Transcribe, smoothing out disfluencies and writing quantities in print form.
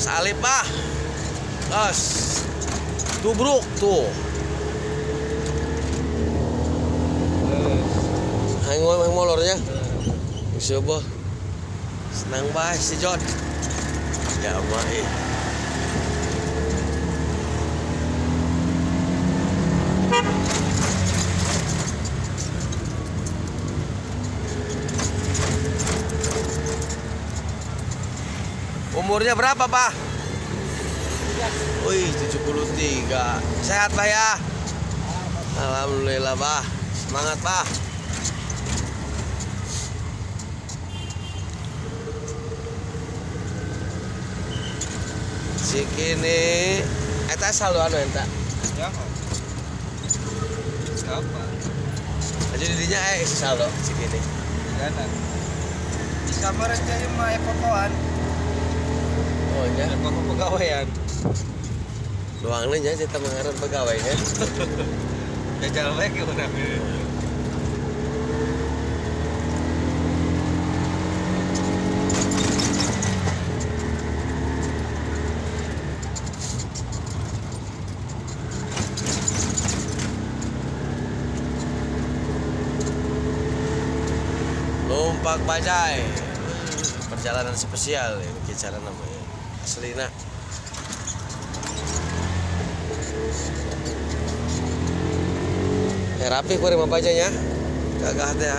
Salib ah. Gas. Tubruk tuh. Hayang hayang molornya. Coba. Senang bae si John. Jama eh. Umurnya berapa, Pak? Wih, 73. Sehat, Pak ya? Alhamdulillah, Pak. Semangat, Pak. Cikini eta saldo anu eta. Ya. Siapa? Aja didinya isi saldo Cikini. Jana. Bisa meren jadi mah fotoan. Oh nya. Foto pegawaian. Doangna nya cerita mengaran pegawainya. Jajal bae ke urang. Numpak bajai. Perjalanan spesial ya, bicara namanya. Aslina. Ya rapi kuring mah bajainya. Gagah teh.